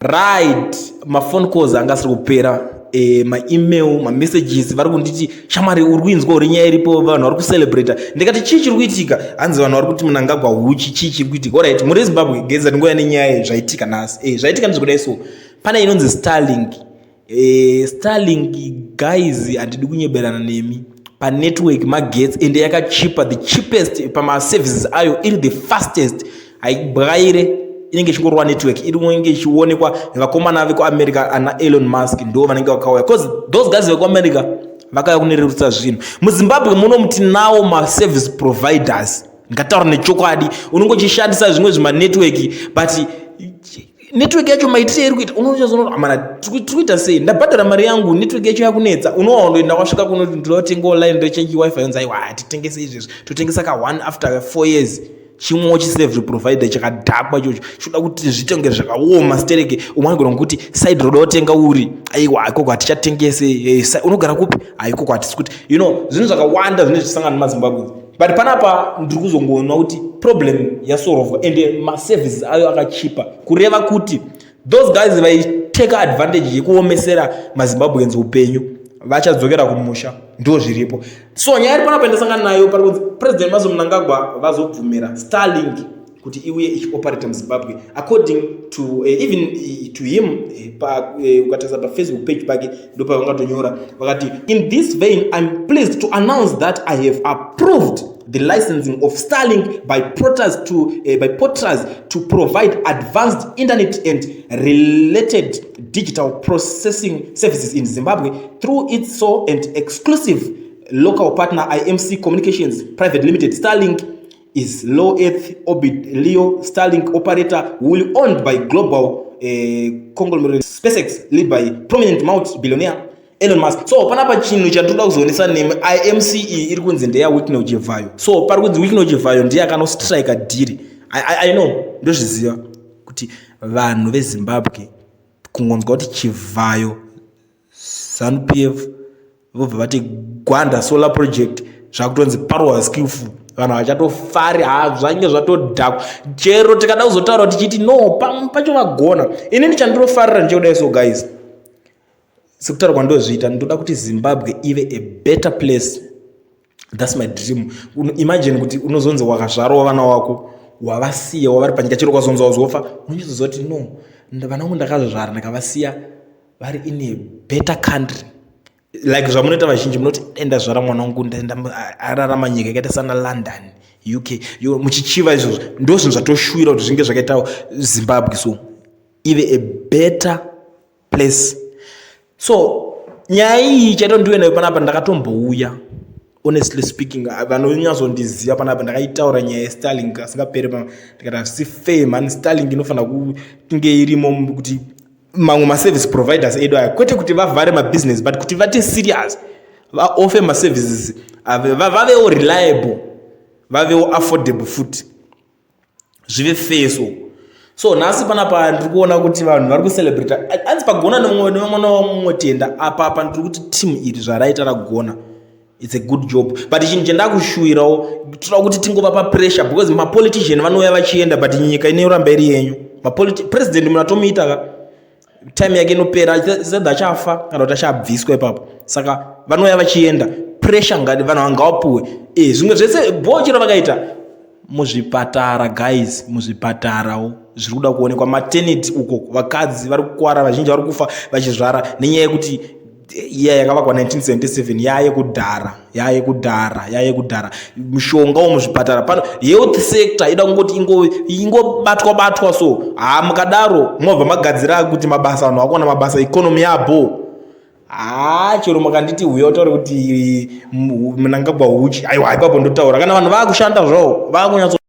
Right, maphone calls anga asiri kupera, maemail, mamessages, vari kunditi, "Shamwari, uri kuinzwa uri nyaya iripo? Vanhu vari kucelebrata." Ndikati, "Chii chiri kuitika?" Hanzi vanhu vari kuti Mnangagwa huchi. Chii chiri kuitika? Alright, muri Zimbabwe, geza ndingoya nenyaya zvaitika nhasi. Zvaitika ndizvokudai. So pane inonzi Starlink. Starlink, guys, handidi kunyeberana nemi panetwork, magetsi, ende yakachipa, the cheapest pamaservices ayo, iri the fastest, haibwaire, inenge ichingorova network, inenge ichionekwa nevakomana vekuAmerica, ana Elon Musk, ndo vanenge vakauya, because those guys vekuAmerica vakauya kunererutsa zvinhu. MuZimbabwe muno tinawo maservice providers, ngataura nechokwadi, unenge uchishandisa zvimwe zvimanetwork, but network yacho maitire iri kuita, unochazoona, "Mana, tiri kuita sei? Ndabhadhara mari yangu, network yacho yakunetsa." Unowa undoenda, wasvika kuno, ndoda kutenga online, ndochenji WiFi, yonzi, "Aiwa, hatitengese izvezvi, totengesa ka one after 4 years." Chimwewo chiservice provider chakadhakwa ichocho, choda kuti zvitenge zvakaoma stereke. Umwe anogona kuti side roda kutenga uri, "Aiwa, ikoko hatichatengese." Unogara kupi? Haikoko hatisi kuti zvinhu zvakawanda zvinenge zvichisangana nemaZimbabwe. But panapa ndiri kuzongoona kuti problem yasolvwa, ende maservices ayo akachipa, kureva kuti those guys vaiteka advantage yekuomesera maZimbabweans upenyu vachadzokera kumusha. Ndo zviripo. So nyaya iri panapa ndasangana nayo, pari kunzi President Emmerson Mnangagwa vazobvumira Starlink kuti iuye ichioperata muZimbabwe. According to even to him, ukatarisa paFacebook page pake, ndo pavangatonyora vakati, "In this vein, I'm pleased to announce that I have approved the licensing of Starlink by Potraz to provide advanced internet and related digital processing services in Zimbabwe through its sole and exclusive local partner, IMC Communications Private Limited. Starlink is low Earth orbit LEO Starlink operator wholly owned by global conglomerate SpaceX, led by prominent multi-billionaire Elon Musk." So panapa chinhu chandinoda kuzoonesa nemi, IMC iri kunzi ndeyaWicknell Chivayo. So pari kunzi Wicknell Chivayo ndiye akanostrika deal. I know, ndozviziva kuti vanhu veZimbabwe kungonzwa kuti Chivayo, ZANU PF, vobva vati Gwanda Solar Project, zvakutonzi parwa skillful, vanhu vachatofari. Ha, zvange zvatodhakwa. Chero tikada kuzotaura tichiti no, pamwe pacho vagona. Inini chandinofarira ndechekudai. So guys, sekutaura kwandozviita, ndoda kuti Zimbabwe ive a better place. That's my dream. Imagine kuti unozonzi wakazvarawo vana wako, wavasiya wavari panyika, chero ukazonzi wazofa, unochizoziva kuti no, vana vangu ndakazvara, ndakavasiya vari in a better country. Like zvamunoita vazhinji, munoti, "Enda zvara mwana wangu, ndaenda ararama nyika yakaita sana London, UK," muchichiva izvozvo. Ndo zvinhu zvatoshuwira kuti zvinge zvakaita Zimbabwe, so ive a better place. So nyaya iyi chaita ndiwe nayo panapa, ndakatombouya, honestly speaking, vanonyatsondiziva, panapa ndakaitaura nyaya yeStarlink asingaperi. Ndikati hazvisi fair, man, Starlink inofanira kunge irimo kuti mamwe maservice providers edu aya, kwete kuti vavhare mabusiness, but kuti vate serious, vaoffer maservices, vavewo reliable, vavewo affordable futi, zvive fair. So nhasi panapa ndiri kuona kuti vanhu vari kucelebrata, hanzi pagona nemwana wamumwe tenda. Apa ndiri kuti timu iri zvaraita ragona, it's a good job. But chinhu chandakushuwirawo, toda kuti tingova papressure, because mapolitician vanouya vachienda, but nyika inoramba iri yenyu. President munatomuita ka, time yake inopera, sedha achafa kana kuti achabviswa ipapo. Saka vanouya vachienda, pressure ngati vanhu vangawapuwe. Zvimwe zvese bo chero vakaita muzvipatara, guys, muzvipatarawo zviri kuda kuonekwa. Maternity uko vakadzi vari kukwara, vazhinji vari kufa vachizvara nenyaya yekuti iya yakavakwa 1977 yaayekudhara, yaayekudhara, yaayekudhara. Mishonga womuzvipatara pano, health sector ida kungoti ingobatwa batwa. So ha, mukadaro mobva magadzira kuti mabasa, vanhu vakuwana mabasa, economy yabo. Ha, chero makanditi huya utaure kuti Mnangagwa huchi, aiwa, ipapo ndotaura kana vanhu vaakushanda zvavo vakunyatso